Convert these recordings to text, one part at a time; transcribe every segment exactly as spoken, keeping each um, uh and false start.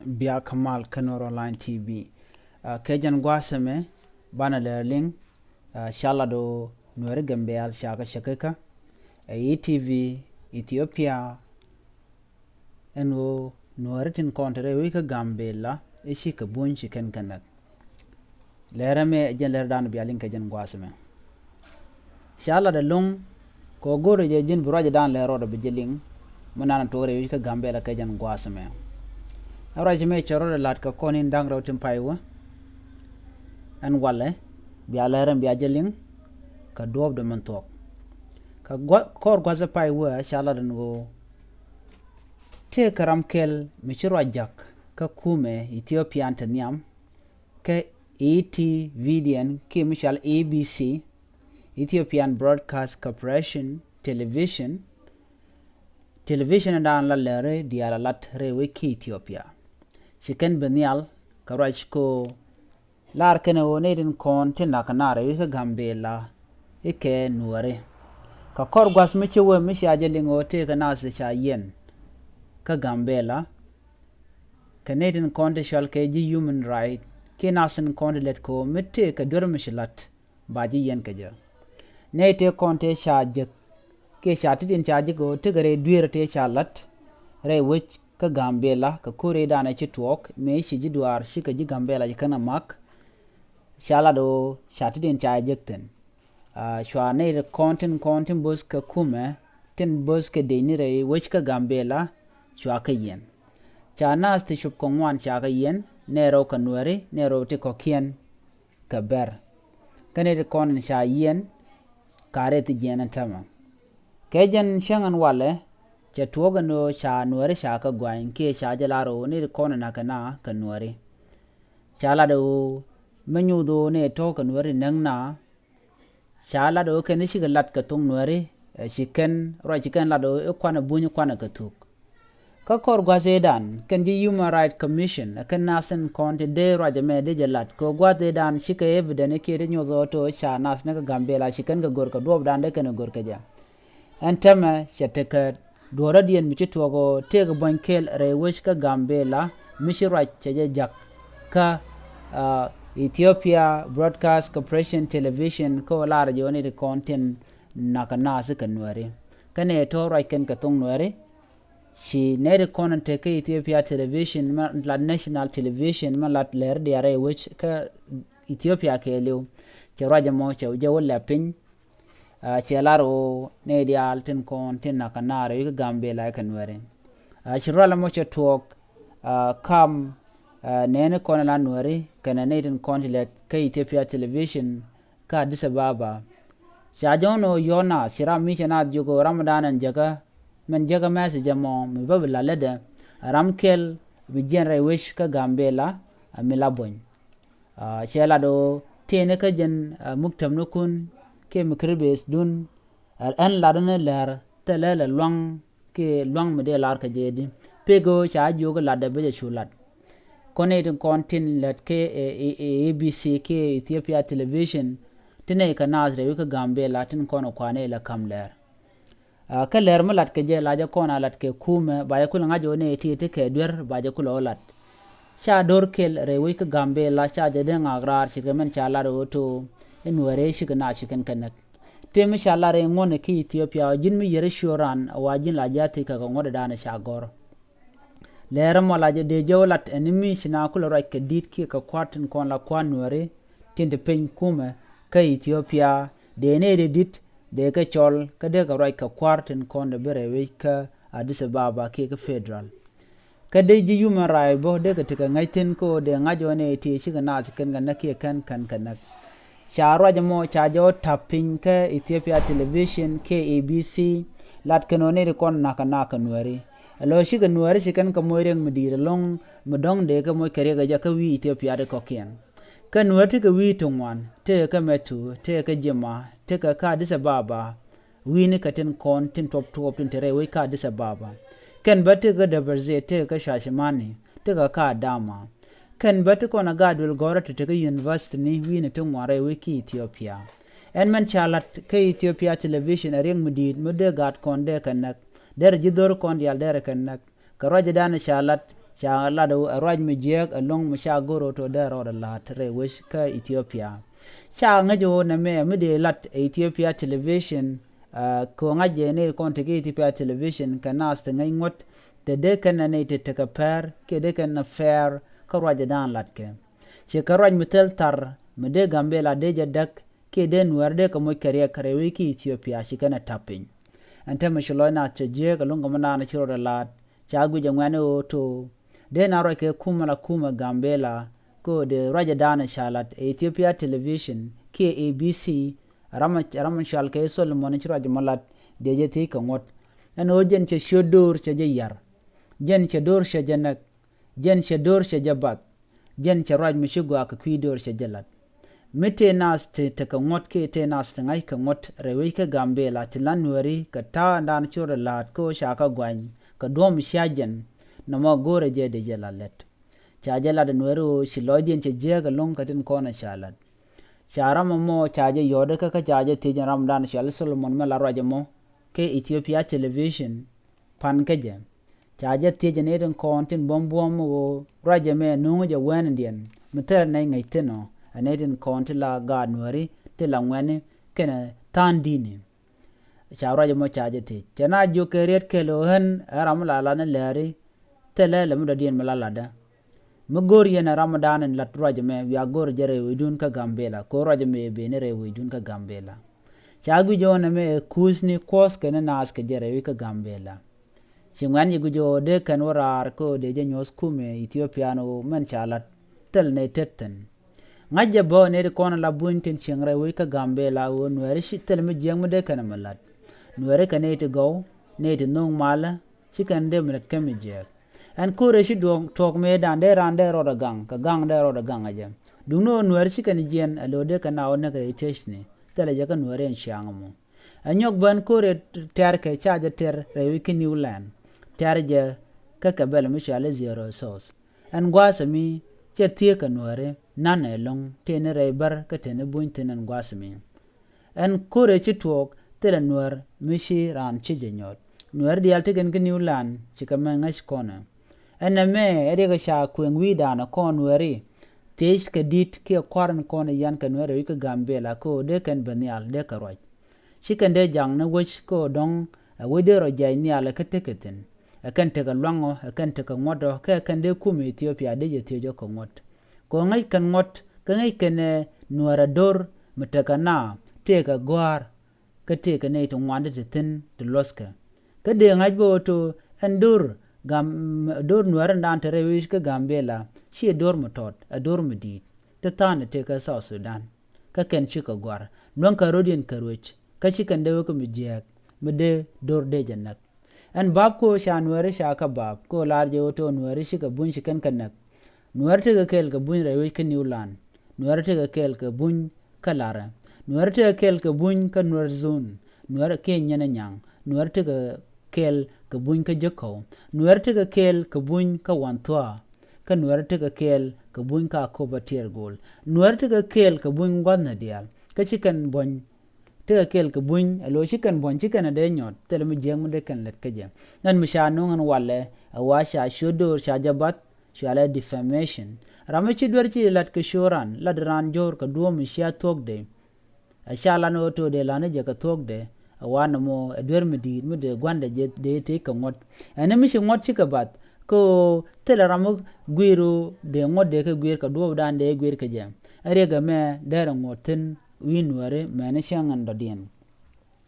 Bia kä mal kä Nuer Online T V. Aa, kɛ jɛn gua̱a̱th ɛmɛ banɛ lɛr liŋ, aa, ca lat ɣöö Nuɛri Gambɛl ca kɛ cɛ kä kä ɛ i̱ T V Ethiopia. Ɛn ɣöö Nuɛri tin kɔn te rɛy wec kä Gambɛla i̱ ci kɛ buny ci kɛn kɛ näk. Lɛr ɛmɛ ɛ jɛn lɛr dan bia liŋ kɛ jɛn gua̱a̱th ɛmɛ. Ca lat ɛlɔ̱ŋ kɛ ɣöö go̱o̱rɛ jɛ ji̱n bi ruacdan lɛr rɔɔdɛ bi jɛ liŋ. Mi nan tuɔɔk rɛy wec kä Gambɛla kɛ jɛn gua̱a̱th ɛmɛ. Ɛn ruac ɛmɛ cɛ rɔɔdɛ lat kɛ kɔn in da̱ŋ rɛw tin pay wä. Ɛn walɛ bia lɛr ɛn bia jɛ liŋ kɛ duɔ̱ɔ̱pdɛ min thuɔ̱k. Kɛ kɔr gua̱th ɛ pay wä ca lat ɛn ɣöö tëëkɛ ram kɛl mi ci ruac ja̱k kä kumɛ Ethiopian te nhiam kä E T V diɛn kiɛ mi cɔal A B C, Ethiopian Broadcast Corporation Television. Television dan la lɛri diaal a lat rɛy wec ki Ethiopia. Ci kɛn bi nhial kɛ ruac ko lar kɛn ɛ ɣöö nɛy tin kɔn tin nak kɛ nar rɛy wec kä Gambɛla i̱ kɛ Nuɛri. Kɛ kɔr gua̱th mi ci wee mi cia jɛ liŋ ɣöö tëëkɛ nath ti ca yiɛn kä Gambɛla. Kɛ nɛy tin kɔn ti cɔal kɛ ji̱ human right kiɛ nath tin kɔn ti lät kɛ ɣöö mi tëëkɛ duer mi ci la̱t ba ji̱ yiɛn kɛ jɛ. Nɛy tëë kɔn tëë ca jek kiɛ ca ti tin ca jek ɣöö tekɛ rɛy dueer tëë ca la̱t rɛy wec kä Gambɛla kɛ ko̱r rɛy danɛ ci tuɔɔk mëë ci ji̱ duaar cikɛ ji̱ Gambɛla ci kɛn a mak. Ca lat ɣöö ca ti tin ca jek thi̱n. Aa, cua nɛy ti kɔn tin kɔn tin bo̱th kɛ kumɛ tin bo̱th kɛ dec ni rɛy wec kä Gambɛla cua kɛ yiɛn. Ca nath ti cop kɛ ŋuan ca kɛ yiɛn, nɛy rɛw kɛ Nuɛri, nɛy rɛw ti kɔ̱kiɛn kɛ Bɛr. Kä nɛy ti kɔn in ca yiɛn ka rɛy ti jiɛn ɛn tämɛ. Kɛ jɛn cäŋ ɛn walɛ cɛ tuɔɔk ɛn ɣöö ca Nuɛri ca kɛ gua̱ny kiɛ ca jɛ lar ɣöö nɛy ti kɔn in nakɛ na kɛ Nuɛri. Ca lat ɣöö mi nyuuth ɣöö nɛy tɔ̱ kɛ Nuɛri näk na. Ca lat ɣöö kɛn cikɛ lat kɛ thok Nuɛri, ɛ, ci kɛn ruac ci kɛn lat ɣöö i̱ kuanɛ buny i̱ kuanɛ kɛ thuk. Kä kɔr gua̱th ëëdan kɛn ji̱ Human Rights Commission ɛ kɛn nath tin kɔn ti dee ruac ɛmɛ dee jɛ lat kɛ ɣöö gua̱th ëëdan cikɛ evidence kiɛ ti nyuɔth ɣöö to̱ ca nath ni kä Gambɛla ci kɛn kɛ gör kɛ duɔɔpdan dee kɛn ɛ gör kɛ jɛ. Ɛn täämɛ cɛ tekɛ duɔ̱ɔ̱rädiɛn mi ci tuɔɔk ɣöö tëëkɛ buɔ̱ny kɛl rɛy wec kä Gambɛla mi ci ruac cɛ jɛ ja̱k kä, aa, Ethiopia Broadcast Corporation Television kä ɣöö lar jɛ ɣöö nɛy ti kɔn tin nakä naath kɛ Nuɛri. Kä nɛy tɔ̱ ruac kɛn kɛ thok Nuɛri ci nɛy ti kɔn in te kä Ethiopia Television mɛ lat national television mɛ lat lɛr diaal rɛy wec kä Ethiopia kɛɛliw. Cɛ ruac ɛmɔ cɛ jɛ wä lɛp piny. Aa, cɛ lar ɣöö nɛy diaal tin kɔn tin nakä naath rɛy wec kä Gambɛla kɛ Nuɛri. Aa, ci rual ɛmɔ cɛ tuɔɔk, aa, kam, aa, nɛɛni kɔn in la Nuɛri kɛnɛ nɛy tin kɔn ti lɛt kä Ethiopia Television kä Addis Ababa. Ca jɔ̱ɔ̱n ɣöö yɔ̱ɔ̱n naath ci ram mi cɛ naath jiök ɣöö ramdan ɛn jäkä mɛn jäkä message ɛmɔ mi bä bi la lätdɛ ɛ ram kɛl bi jiɛn rɛy wec kä Gambɛla ɛ mi la buɔ̱ny. Aa, cɛ lat ɣöö tëëni kä jɛn, aa, muktämnikun kiɛ mi kiri beth dun, aa, ɛn lat ni lɛr thilɛ lɛ luaŋ kiɛ luaŋ mi dee lar kɛ jɛ di. Pek ɣöö ca jiök latdɛ bi jɛ cu lat. Kɔn nɛy tin kɔn tin lät kɛ, ɛ, ɛ, ɛ, A B C kiɛ Ethiopia Television ti nɛy kɛ naath rɛy wec kä Gambɛla tin kɔn kuanɛ lɛ ka̱m lɛr. Aa, kä lɛr mi lat kɛ jɛ la jɛ kɔn a lat kɛ kumɛ ba jɛ kulɛ ŋa̱c ɣöö nɛy ti ti kɛ duer ba jɛ kulɛ ɣöö lat. Ca do̱r kɛl rɛy wec kä Gambɛla ca jɛ dee ŋak raar ce̱tkɛ mɛn ca lat ɣöö to̱ in Nuɛri cikɛ naath ci kɛn kɛ näk. Tëë mi ca lat rɛy ŋuɔ̱tni kä Ethiopia ɣöö ji̱n mi yier i̱ ciöör ran ɛ wa ji̱n la ji̱ a thiec kɛ kɛ ŋuɔ̱tdan ca gɔ̱r. Lɛr ɛmɔ la jɛ dee jɛ wä lat ɛn mi ci na kulɛ ruac kɛ di̱t kiɛ kɛ kua̱r tin kɔn la kua̱r Nuɛri tin te piny kumɛ kä Ethiopia. Dee nɛy dee di̱t dee kɛ cɔl kä dee kɛ ruac kɛ kua̱r tin kɔn dee bi rɛy wec kä Addis Ababa kiɛ kä federal. Kä dee ji̱ human right bä dee kɛ tekɛ ŋäc thi̱n kä ɣöö dee ŋa̱c ɣöö nɛy ti cikɛ naath kɛn kɛ näk kiɛ kɛn kɛn kɛ näk. Ca ruac ɛmɔ ca jɛ wä ta̱p piny kä Ethiopia Television kiɛ A B C lat kɛn ɣöö nɛy ti kɔn nakä nakä Nuɛri. Ɛ lo̱c cikɛ Nuɛri ci kɛn kɛ moc riɛk mi di̱i̱t ɛlɔ̱ŋ mi dɔ̱ŋ dee kɛ moc kɛ riɛk ɛ jɛ kä wi̱i̱ Ethiopia ti kɔ̱kiɛn. Kä Nuɛr tekɛ wi̱i̱ ti ŋuan, tekɛ kä Mɛtu, tekɛ kä Jima, tekɛ kä Addis Ababa. Wi̱i̱ni kɛ tin kɔn tin tuɔp tuɔp tin te rɛy wec kä Addis Ababa. Kɛn bä tekɛ kä Deir Ezzor, tekɛ kä Shashimani, tekɛ kä Adama. Kɛn bä ti kɔn a gaat duël gɔ̱rä ti tekɛ university ni wi̱i̱ni ti ŋuan rɛy wec kä Ethiopia. Ɛn mɛn ca lat kä Ethiopia Television ɛ riɛk mi di̱i̱t mi dee gaat kɔn dee kɛ näk. Derɛ ji̱ dho̱r kɔn diaal derɛ kɛ näk. Kɛ ruacdan ca lat Ca lat ɛ ruac mi jiääk ɛlɔ̱ŋ mi ca go̱r ɣöö tɔ dee rɔɔdɛ la̱a̱t rɛy wec kä Ethiopia. Ca ŋäc ɣöö nɛmɛ mi dee lat ɛ Ethiopia television, kɛ ɣöö ŋa̱c jɛ nɛy ti kɔn tekɛ Ethiopia television kɛ naath ti ŋäc ŋuɔ̱t, te dee kɛn ɛ nɛy ti tekɛ pɛr kiɛ dee kɛn ɛ pɛr kä ruacdan latkɛ. Ciɛ kɛ ruac mi thil thar mi dee Gambela dee jɛ däk kiɛ dee Nuäär dee kɛ moc kɛ riɛk rɛy wec kä Ethiopia ci kɛn ɛ ta̱p piny. Ɛn täämɛ ci lɔc naath cɛ jiääk ɛlɔ̱ŋ kɛ mi naan ci rɔɔdɛ la̱a̱t, ca guic ɛ ŋuɛ̈tni ɣöö tɔ dee naath ruac kɛ kumɛ la kumɛ Gambela, kɛ ɣöö dee ruacdan ca lat ɛ Ethiopia television kiɛ A B C, ram ram cɔal kɛ Solomon ci ruac mɔ lat, dee jɛ thiec kɛ ŋuɔ̱t. Ɛn ɣöö jɛn cɛ ciöt do̱r cɛ jɛ ya̱r. Jɛn cɛ do̱r cɛ jɛ näk. Jɛn cɛ do̱r cɛ jɛ bath. Jɛn cɛ ruac mi ci gɔaa kɛ kui̱ do̱r cɛ jɛ lat. Mi tëë naath ti tekɛ ŋuɔ̱t kiɛ tëë naath ti ŋa̱ckɛ ŋuɔ̱t rɛy wec kä Gambela ti la Nuääri kɛ ta̱a̱ ɛn daan ci rɔɔdɛ la̱a̱t kä ɣöö ca kɛ gua̱ny kɛ duɔ̱ɔ̱p mi cia jɛn, nɔmɔ go̱o̱rɛ jɛ dee jɛ la lät. Ca jɛ lat ɛ Nuääri ɣöö ci lɔcdiɛn cɛ jiääk ɛlɔ̱ŋ kɛ tin kɔn ɛ ca lat. Ca ram ɛmɔ ca jɛ yɔ̱ɔ̱t kä kä ca jɛ thiec ɛn ramdan cɔal Solomon mi la ruac ɛmɔ kɛ Ethiopia television pan kä jɛ. Ca jɛ thiec ɛ nɛy tin kɔn tin buɔ̱m buɔ̱m ɣöö ruac ɛmɛ no̱o̱ŋ jɛ wɛɛndiɛn mi thilɛ nɛy ŋäc thi̱n ɔ, ɛ nɛy tin kɔn ti la gaat Nuääri ti la ŋuɛ̈tni kɛnɛ tha̱a̱ŋ di̱tni. Ca ruac ɛmɔ ca jɛ thiec. Cɛ naath jiök kɛ riet kɛl ɣöö ɣän ɛ ram mi la lat ni lääri, thilɛ lɛ mi dɔ̱diɛn mi la latdä. Mi go̱o̱r yɛn ɛ ramdan in lat ruac ɛmɛ, wiaa go̱o̱r jɛ rɛy wecdun kä Gambela, kɛ ɣöö ruac ɛmɛ ɛ ben ni rɛy wecdun kä Gambela. Ca guic ɣöö nɛmɛ ɛ kuuthni kuɔth kɛnɛ naath kɛ jɛ rɛy wec kä Gambela. Ci ŋuɛ̈tni ci guic ɣöö dee kɛn wä raar kɛ ɣöö dee jɛ nyuɔ̱th kumɛ Ethiopia ɛn ɣöö mɛn ca lat, thil nɛy tet thi̱n. Ŋa̱c jɛ bä nɛy ti kɔn ala buny tin cieŋ rɛy wec kä Gambela ɣöö Nuääri ci thil mi jiääk mi dee kɛn ɛmɛ lat. Nuääri kɛ nɛy ti gɔw, nɛy ti nho̱o̱ŋ malä, ci kɛn dee mi lät kä mi jiääk. Ɛn ko̱rɛ ci duɔ̱ɔ̱k tuɔɔk mëëdan dee raan dee rɔɔdɛ gaŋ, kɛ gaŋ dee rɔɔdɛ gaŋ ɛ jɛ. Duundɛ ɣöö Nuääri ci kɛn jiɛn ɛ lo̱o̱ dee kɛn a wä näk rɛy tecni, thilɛ jɛ kä Nuääri ɛn ciaŋ ɛmɔ. Ɛ nyɔk bä ɛn ko̱rɛ tɛ̈rkɛ ca jɛ tɛr rɛy wec kä New Land. Tɛ̈r jɛ kä kɛ bɛl mi cɔal i̱ Zero Source. Ɛn gua̱a̱th ɛmi cɛ thieek kɛ Nuääri, na̱n ɛlɔ̱ŋ tëë ni rɛy bär kä tëë ni buny thi̱n ɛn gua̱a̱th ɛmi. Ɛn ko̱rɛ ci tuɔɔk thilɛ Nuäär mi ci raan ci jɛ nyɔɔt. Nuääri diaal ti kɛn kä New Land ci kɛ mɛ ŋäc kɔnɛ. Ɛn ɛmɛ ɛ riɛk ɛ ca kuëŋ wi̱i̱dan ɛ kɔn Nuääri. Thiec kɛ di̱t kiɛ kua̱r in kɔn ɛ yan kɛ Nuääri wi̱c kä Gambela kɛ ɣöö dee kɛn ben nhial dee kɛ ruac. Ci kɛn dee jaŋ ni wec kɛ ɣöö dɔ̱ŋ ɛ wec dee rɔ jiac nhial ɛ kä tekɛ thi̱n. Ɛ kɛn tekɛ lua̱ŋɔ, ɛ kɛn tekɛ ŋuɔ̱tɔ, kɛ ɛ kɛn dee kum Ethiopia dee jɛ thiec ɔ kɛ ŋuɔ̱t. Kɛ ɣöö ŋäc kɛn ŋuɔ̱t, kä ŋäc kɛn ɛ Nuäär ɛ do̱r mi tekɛ naa, tëëkɛ gɔ̱a̱r, kä tëëkɛ nɛy ti ŋuan ti thi̱n ti luɔ̱thkɛ. Kä dee ŋa̱c bä ɣöö to ɛn do̱r gam, do̱r Nuäär ɛn daan te rɛy wec kä Gambela, ciɛ do̱r mi tɔt, ɛ do̱r mi di̱i̱t. Ti tha̱a̱ŋ ɛ tëëkɛ South Sudan. Kä kɛn cikɛ gɔ̱a̱r, luäŋkɛ rɔ̱diɛn kɛ ruec, kä ci kɛn dee wä kä mi jiääk, mi dee do̱r dee jɛ näk. Ɛn ba̱a̱p ko̱ ca Nuääri ca kä ba̱a̱p, ko̱ laar jɛ ɣöö tɔ Nuääri cikɛ buny ci kɛn kɛ näk. Nuääri tekɛ kɛɛl kɛ buny rɛy wec kä New Land. Nuääri tekɛ kɛɛl kɛ buny kä Larɛ. Nuääri tekɛ kɛɛl kɛ buny kä Nuer Zone. Nuääri kiɛ Nyiɛn Nyaŋ. Nuääri tekɛ kɛɛl kɛ buny kä Jekɔw. Nuääri tekɛ kɛɛl kɛ buny kä Wanthua. Kä Nuääri tekɛ kɛɛl kɛ buny kä Akobo Tiɛɛr Go̱o̱l. Nuääri tekɛ kɛɛl kɛ buny gua̱thni diaal. Kä ci kɛn buɔ̱ny tekɛ kɛɛl kɛ buny, ɛ lo̱c ci kɛn buɔ̱ny ci kɛn ɛ dee nyɔt, thilɛ mi jiääk mi dee kɛn lät kä jɛ. Ɛn mi ca no̱o̱ŋ ɛn walɛ, ɛ wa ca ciöt do̱r ca jɛ bath, cɔalɛ defamation. Ram mi ci duer ci lat kɛ ciöt ran, lat raan jo̱o̱r kɛ duɔ̱ɔ̱p mi cia thuɔ̱kdɛ. Ɛ ca lan ɣöö to̱o̱dɛ lan ni jɛ kɛ thuɔ̱kdɛ, ɛ wa nɔmɔ ɛ duer mi di̱i̱t mi dee gua̱ndɛ jɛ dee thiec kɛ ŋuɔ̱t. Ɛn mi ci ŋuɔ̱t cikɛ bath, kɛ ɣöö thilɛ ram mi gui̱i̱r ɣöö dee ŋuɔ̱t dee kɛ gui̱i̱r kɛ duɔ̱ɔ̱pdan dee gui̱i̱r kɛ jɛ. Ɛ riɛk ɛmɛ derɛ ŋuɔ̱t thi̱n wi̱i̱ Nuääri mɛni cäŋ ɛn dɔ̱diɛn.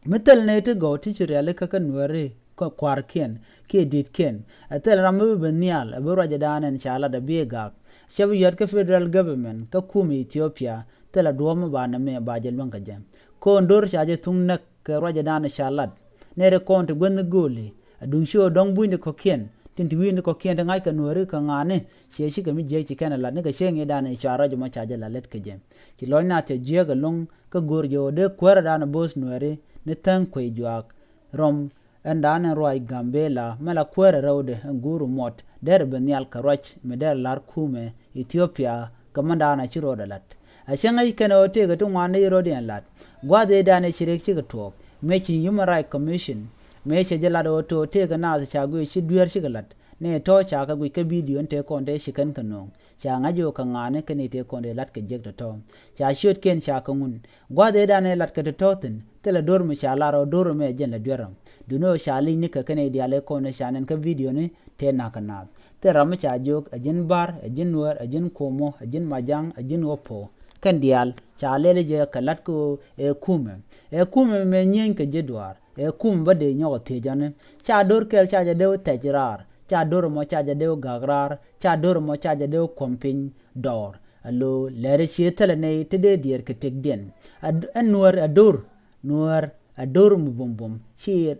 Mi thil nɛy ti gɔw ti ci rialikä kä Nuääri kä kua̱rkiɛn kiɛ di̱tkiɛn. Ɛ thil ram mi bi ben nhial ɛ bi ruacdan ɛn ca lat ɛ bi ɛ gak. Cɛ bi yɔ̱t kä federal government kä kum Ethiopia thilɛ duɔ̱ɔ̱p mi ba nɛmɛ ba jɛ luäŋ kɛ jɛ. Ko̱n do̱r ca jɛ thuŋ näk kɛ ruacdan ca lat. Nɛy ti kɔn ti guäthni gööli. Ɛ duŋ ci ɣöö dɔ̱ŋ bunyni kɔ̱kiɛn tin ti wi̱i̱ni kɔ̱kiɛn ti ŋa̱ckɛ Nuääri kɛ ŋa̱a̱ni. Ciɛ cikɛ mi jiääk ci kɛn ɛ lat nikɛ ciɛ ŋi̱i̱cdan ca ruac ɛmɔ ca jɛ la lät kɛ jɛ. Ci lɔc naath cɛ jiääk ɛlɔ̱ŋ kä go̱o̱r jɛ ɣöö dee kuäärdan ɛ bo̱o̱th Nuääri ni tha̱a̱ŋ kuec juaak. Rɔm ɛn da̱a̱n ɛn ruac Gambela mɛ la kuäärɛ rɛwdɛ ɛn guur muɔt derɛ ben nhial kɛ ruac mi derɛ la̱r kumɛ Ethiopia kɛ mɛn da̱a̱n a ci rɔɔdɛ la̱t. A cäŋ ŋäc kɛn ɣöö tëëkɛ ti ŋuan ni ci rɔɔdiɛn la̱t. Gua̱a̱th ëëdan ëë ci riɛk cikɛ tuɔɔk mëë ci Human Rights Commission mëë cɛ jɛ la̱t ɣöö to̱o̱ tëëkɛ naath ca guic ci dueer cikɛ la̱t. Nɛ tɔ̱ ca kɛ guic kä bidio in tëë kɔn tëë ci kɛn kɛ nööŋ. Ca ŋa̱c ɣöö kɛ ŋa̱a̱ni kɛn i̱ tëë kɔn tëë la̱t kɛ jek tɔ̱tɔ̱. Ca ciötkiɛn ca kɛ ŋun. Gua̱th ëëdan ëë la̱t kɛ tɔ̱tɔ̱ thi̱n, thilɛ do̱r mi ca lar ɣöö do̱r ɛmɛ ɛ jɛn lɛ duer ram. Duŋni ɣöö ca li̱c ni kɛ kɛn i̱ diaal ëë kɔn ëë ca nɛn kä bidio ni tëë na̱k kɛ naath. Thilɛ ram mi ca jiök, ɛ ji̱n Bär, ɛ ji̱n Nuäär, ɛ ji̱n Komo, ɛ ji̱n Majaŋ, ɛ ji̱n Ɣɔ̱pɔ. Kɛn diaal ca lɛl jɛ kɛ la̱t kɛ ɣöö ɛ kumɛ. Ɛ kumɛ mɛ nyieny kɛ ji̱ duaar. Ɛ kum bä dee nyɔk ɛ thiec ɔni. Ca do̱r kɛl ca jɛ dee wä thɛc raar. Ca do̱r ɛmɔ ca jɛ dee wä gak raar. Ca do̱r ɛmɔ ca jɛ dee wä kuɔm piny dɔɔr. Alo lɛri cië thilɛ nɛy ti dee diɛɛr kɛ tëkdiɛn. Ɛ Nuäär ɛ do̱r. Nuäär ɛ do̱r mi bumbum. Ci,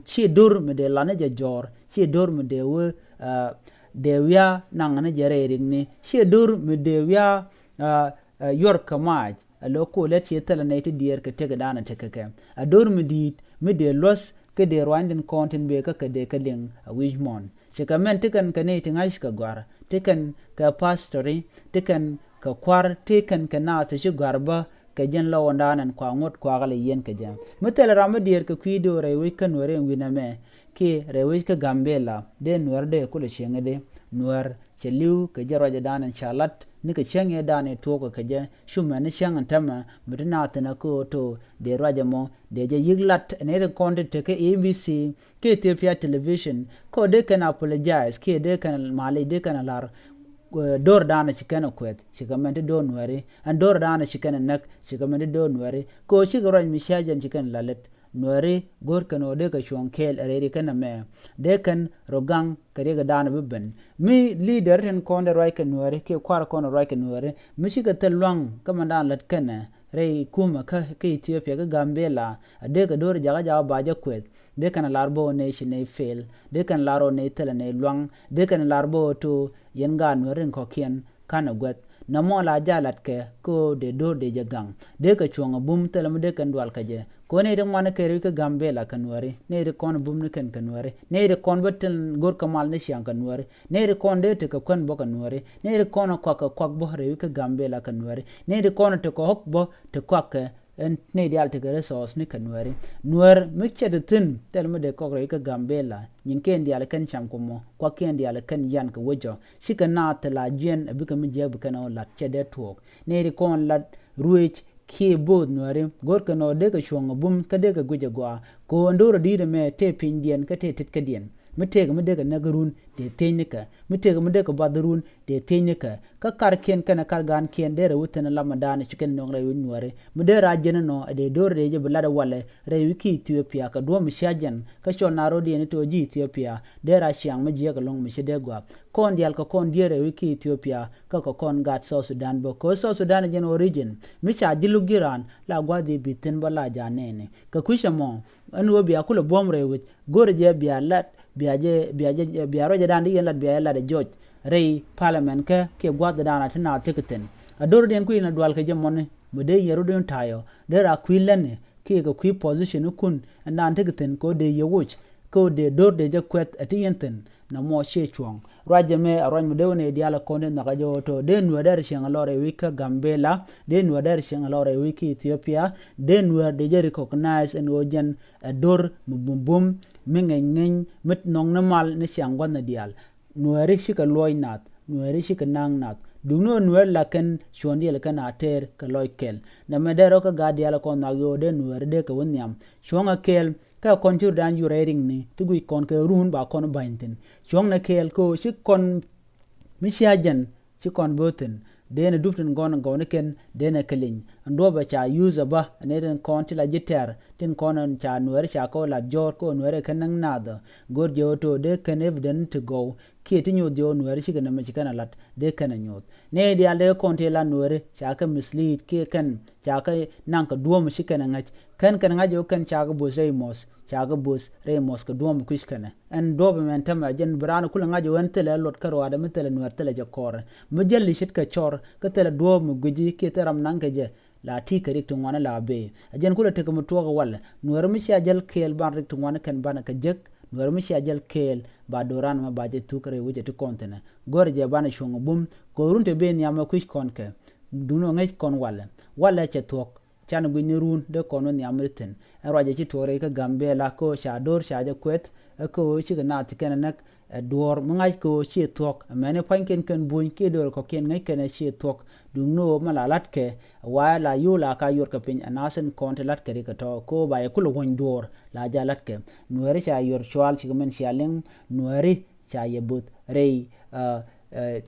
ci do̱r mi dee lan ni jɛ jɔɔr. Ci do̱r mi dee wä, ɛ, dee wiaa naŋ ni jɛ rɛy rikni. Ci do̱r mi dee wiaa, ɛ, ɛ, yuɔr kɛ maac. Ɛ lo̱k ko̱o̱l lät ci thilɛ nɛy ti diɛɛr kɛ tëkdan ɛ tëkɛ kɛ. Ɛ do̱r mi di̱i̱t mi dee luɔ̱th kä dee ruanydiɛn kɔn tin bëë kä kɛ dee kä liŋ ɛ wi̱c muɔ̱ɔ̱n. Ci kɛ mɛn ti kɛn kɛ nɛy ti ŋa̱c kɛ gɔ̱a̱r, ti kɛn kɛ pastori, ti kɛn kɛ kua̱r, ti kɛn kɛ naath ti ci gɔ̱a̱r bä kɛ jɛn lɔwädan ɛn kua ŋuɔ̱t kuakä lɛ yieen kɛ jɛ. Mi thilɛ ram mi diɛɛr kɛ kui̱ do̱r rɛy wec kä Nuäär in wi̱n ɛmɛ kiɛ rɛy wec kä Gambela, dee Nuäär dee kulɛ cieŋ i̱di? Nuäär cɛ li̱w kɛ jɛ ruacdan in ca lat ni kɛ cäŋ i̱dan i̱ tuɔɔk kɛ jɛ. Cu mɛn ni cäŋ in tämɛ mi ti naath thi̱n ɛ kä ɣöö to̱ dee ruac ɛmɔ dee jɛ yi̱k lat ni ri kɔn ti tekɛ A B C kiɛ Ethiopia Television. Kä ɣöö dee kɛn apologize kiɛ dee kɛn malic dee kɛn lar, ɛ, do̱rdan ci kɛn ɛ kuɛth ci kɛ mɛn ti do̱r Nuääri. Ɛn do̱rdan ci kɛn ɛ näk ci kɛ mɛn ti do̱r Nuääri. Kä ɣöö cikɛ ruac mi cia jɛn ci kɛn ɛ la lät. Nuääri go̱o̱r kɛn ɣöö dee kɛ cuɔ̱ŋ kɛɛl ɛ rɛy ri kɛn ɛmɛ. Dee kɛn rɔ gaŋ kɛ riɛkdan bi ben. Mi leader tin kɔn dee ruac kɛ Nuääri kiɛ kua̱r kɔn ruac kɛ Nuääri mi cikɛ thil lua̱ŋ kä mɛndan lät kɛnɛ rɛy kumɛ kä, kä Ethiopia kä Gambela. A dee kɛ do̱r jakä jakä ba jɛ kuɛth. Dee kɛn lar bä ɣöö nɛy ci nɛy fail. Dee kɛn lar ɣöö nɛy thilɛ nɛy lua̱ŋ. Dee kɛn lar bä ɣöö to̱ yɛn gaat Nuääri tin kɔ̱kiɛn ka̱n ɛ guäth. Nɔmɔ la jɛ lat kɛ kä ɣöö dee do̱r dee jɛ gaŋ. Dee kɛ cuɔ̱ŋ ɛ bum thilɛ mi dee kɛn dual kɛ jɛ. Kɛ ɣöö nɛy ti ŋuan kɛ rɛy kä Gambela kɛ Nuääri. Nɛy ti kɔn bum ni kɛn kɛ Nuääri. Nɛy ti kɔn bä tin go̱r kɛ mal ni ciaŋ kɛ Nuääri. Nɛy ti kɔn dee tekɛ kuän bä kɛ Nuääri. Nɛy ti kɔn kuak kɛ kuak bä rɛy kä Gambela kɛ Nuääri. Nɛy ti kɔn tekɛ ɣɔk bä ti kuak kɛ ɛn nɛy diaal tekɛ resource ni kɛ Nuääri. Nuäär mi cɛ ti thi̱n thil mi dee kɔk rɛy kä Gambela. Nyin kɛn diaal kɛn cam kumɔ. Kuak kɛn diaal kɛn yan kɛ wecɔ. Cikɛ naath thil a jiɛn a bikɛ mi jiɛk bi kɛn ɔ lat cɛ dee tuɔɔk. Nɛy ti kɔn lat ruëëc kiɛ bo̱o̱th Nuääri. Go̱o̱r kɛn ɔ dee kɛ cuɔ̱ŋ a bum kä dee kɛ guic a gɔaa. Kɛ ɣöö ɛn do̱r a di̱i̱t ɛmɛ tëë pinydiɛn kä tëë tetkädiɛn. Mi tëëk mi dee kɛ näk run dee thiec ni kɛ. Mi tëëk mi dee kɛ bath run dee thiec ni kɛ. Kä karkiɛn kɛnɛ kargankiɛn dee rɛy wi̱c thi̱n lamɛdan ci kɛn nöŋ rɛy wi̱c Nuääri. Mi dee rac jiɛn inɔ ɛ dee do̱r dee jɛ bi lat ɛ walɛ rɛy wi̱c kä Ethiopia kɛ duɔ̱ɔ̱p mi cia jɛn. Kä cɔl na rot yɛn i̱ to̱ ji̱ Ethiopia dee rac ciaŋ mi jiɛk ɛlɔ̱ŋ mi ci dee gɔaa. Kɔn diaal kɛ kɔn diee rɛy wi̱c kä Ethiopia kä kɛ kɔn gat South Sudan bä. Kɛ South Sudan ɛ jɛn origin mi ca ji̱ luk ji̱ raan la gua̱th i̱ bi thi̱n bä la ja̱ nɛɛni. Kɛ kui̱c ɛmɔ ɛn ɣöö bia kulɛ buɔ̱m rɛy wi̱c. Go̱rɛ jɛ bia lat bia jɛ bia jɛ bia ruacɛ dan di yɛn lat bia jɛ lat ɛ jɔc rɛy parliament kä kiɛ gua̱th dan a ti naath cä kɛ thi̱n. A do̱r diɛn kui̱ in a dual kɛ jɛ mɔni mi dee yɛn rut in tayɔ dee ra kui̱ läni kiɛ kɛ kui̱ position ikun ɛn dan ti kɛ thi̱n kɛ ɣöö dee yɛ woc kɛ ɣöö dee do̱r dee jɛ kuɛth a ti yɛn thi̱n. Na mɔ ciɛ cuɔ̱ŋ ruac jɛ mɛ a ruac mi dee wä nɛ diaal a kɔn dee nhɔk a jɛ ɣöö to̱ dee Nuäär dee ri cieŋ a lɔ rɛy wi̱c kä Gambela. Dee Nuäär dee ri cieŋ a lɔ rɛy wi̱c kä Ethiopia. Dee Nuäär dee jɛ recognize ɛn ɣöö jɛn ɛ do̱r mi bumbum mi ŋeny ŋeny mi nɔŋ ni mal ni ciaŋ gua̱thni diaal. Nuääri cikɛ luɔc nath, Nuääri cikɛ naŋ nath. Duŋni ɣöö Nuäär la kɛn cuɔ̱ɔ̱ŋ diɛl kɛn a tɛɛr kɛ lɔc kɛl. Nɛmɛ dee rɔ kä gaat diaal kɔn nhak ɣöö dee Nuääri dee kɛ wä nhiam. Cuɔ̱ŋ ɛ kɛɛl kä kɔn ci rut dan yur rɛy riŋni ti guic kɔn kɛ run ba kɔn ba̱ny thi̱n. Cuɔ̱ŋ nɛ kɛɛl kä ɣöö ci kɔn mi cia jɛn ci kɔn bä thi̱n. Dee ni dup tin gɔn gɔw ni kɛn dee ni kɛ liny. Ɛn duɔ̱pɛ ca use ɛ bä ni tin kɔn ti la ji̱ tɛr tin kɔn ɛn ca Nuääri ca kɛ wä lat jɔɔr kä Nuääri kɛ näŋ nath ɔ. Go̱r jɛ ɣöö to̱ dee kɛn evidence ti gɔw kiɛ ti nyoth jɛ ɣöö Nuääri cikɛ nɛmɛ ci kɛn a lat dee kɛn a nyoth. Nɛy diaal dee kɔn ti la Nuääri ca kɛ mislead kiɛ kɛn ca kɛ naŋ kɛ duɔ̱ɔ̱m ci kɛn a ŋäc. Kɛn kɛn ŋa̱c ɣöö kɛn ca kɛ bo̱th rɛy mɔth ca kɛ bo̱th rɛy mɔth kɛ duɔ̱ɔ̱m kui̱c kɛnɛ. Ɛn duɔ̱ɔ̱p ɛmɛn tämɛ jɛn bi raan kulɛ ŋa̱c ɣöö ɛn thilɛ luɔt kä ruaadɛ mi thilɛ Nuäär thilɛ jɛ kɔrɛ. Mi jäl i̱ ce̱tkɛ cɔr kä thilɛ duɔ̱ɔ̱p mi gui̱ci kiɛ thilɛ ram naŋkɛ jɛ. La ti kɛ rik ti ŋuan la bee. A jɛn kulɛ tekɛ mi tuɔɔk walɛ. Nuäär mi cia jäl kɛɛl ban rik ti ŋuan kɛn banɛ kɛ jek. Nuäär mi cia jäl kɛɛl ba do̱ran mɛ ba jɛ thuk rɛy wecɛ ti kɔn thi̱nɛ. Go̱rɛ jɛ banɛ cuɔ̱ŋ bum kɛ run te ben nhiam mɛ kui̱c kɔn kɛ. Duŋni ŋäc kɔn walɛ. Walɛ cɛ thuɔ̱k. Can guic ni run dee kɔn wä nhiam mi thi̱n. Ɛn ruacɛ ci tuɔɔk rɛy kä Gambela kä ɣöö ca do̱r ca jɛ kuɛth. Ɛ kä ɣöö cikɛ naath ti kɛn ɛ näk. Ɛ duɔ̱ɔ̱r mi ŋa̱c kɛ ɣöö ciɛ thuɔ̱k, amäni pua̱nykiɛn kɛn buny kiɛ döör kɔ̱kiɛn ŋäc kɛn ɛ ciɛ thuɔ̱k. Duŋni ɣöö mi la la̱tkɛ, ɛ wa̱a̱ la yio̱w la ka yuɔr kɛ piny, ɛ nath in kɔn ti la̱tkɛ ri kɛ tɔ̱, kɛ ɣöö ba yɛ kulɛ wuɔ̱ny duɔ̱ɔ̱r la jɛ la̱tkɛ. Nuääri ca yuɔr cual cikɛ min cia liŋ, Nuääri ca yɛ bo̱th rɛy, ɛ, ɛ,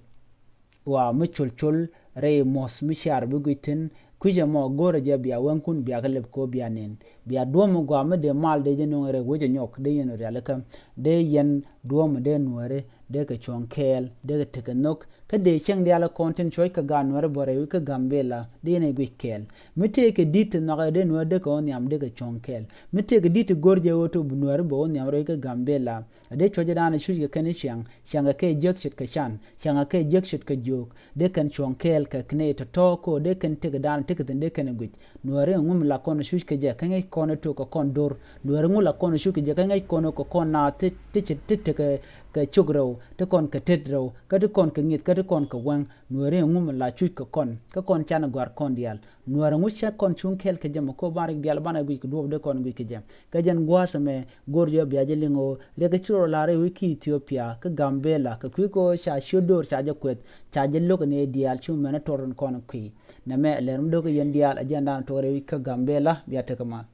wa mi col col, rɛy muɔ̱th mi car bi guic thi̱n. Kui̱c ɛmɔ go̱o̱rɛ jɛ bia wɛŋkun bia kɛ lɛp kɛ ɣöö bia nin. Bia duɔ̱ɔ̱m mi gɔaa mi dee mal dee jɛ nöŋ rɛy wec ɛ nyɔk dee yɛn rialikä. Dee yɛn duɔ̱ɔ̱m mi dee Nuääri dee kɛ cuɔ̱ŋ kɛɛl, dee kɛ tekɛ nhök. Kä dee cieŋ diaal kɔn tin cuɔ̱c kɛ gaat Nuääri bä rɛy wec kä Gambila, dee yɛn ɛ guic kɛɛl. Mi tëëkɛ di̱t ti nhɔakɛ dee Nuääri dee kɛ wä nhiam dee kɛ cuɔ̱ŋ kɛɛl. Mi tëëkɛ di̱t ti go̱r jɛ ɣöö ti Nuääri bä wä nhiam rɛy wec kä Gambila. A dee cuɔ̱cɛ da̱a̱n cuc kɛ kɛn i̱ ciaŋ, ciaŋɛ kɛ jiäk ce̱tkɛ can, ciaŋɛ kɛ jiäk ce̱tkɛ jiök, dee kɛn cuɔ̱ŋ kɛɛl kɛ kɛn i̱ tɔ̱tɔ̱ ko̱ dee kɛn tëk da̱a̱n tëk thi̱n dee kɛn i̱ guic. Nuääri ŋum la kɔn cuc kɛ jɛ, kä ŋäc kɔn i̱ tok kɛ kɔn do̱r. Nuääri ŋum la kɔn cuc kɛ jɛ, kä ŋäc kɔn i̱ kɛ kɔn naath ti, ti, ti, ti tekɛ, kɛ cok rɛw, ti kɔn kɛ tet rɛw, kä ti kɔn kɛ ŋi̱eth, kä ti kɔn kɛ wäŋ. Nuääri ŋum la cuc kɛ kɔn, kä kɔn can i̱ gɔ̱a̱r kɔn diaal. Nuäärä ŋu cä kɔn cuŋ kɛɛl kɛ jɛ mɔ, kɛ ɣöö ban rik diaal banɛ guic kɛ duɔ̱ɔ̱p dee kɔn guic kɛ jɛ. Kɛ jɛn gua̱a̱th ɛmɛ go̱r jɛ bia jɛ liŋ ɣöö riɛk kɛ ci rɔ la̱r i̱ wec kä Ethiopia, kä Gambela, kɛ kui̱ kɛ ɣöö ca ciöt do̱r ca jɛ kueth, ca jɛ lo̱k ni diaal ci mɛn ɛ tɔr in kɔn kui̱. Nɛmɛ ɛ lɛr mi do̱k kɛ yɛn diaal ɛ jɛn da̱a̱n tuɔk rɛy wec kä Gambela, bia tekɛ mal.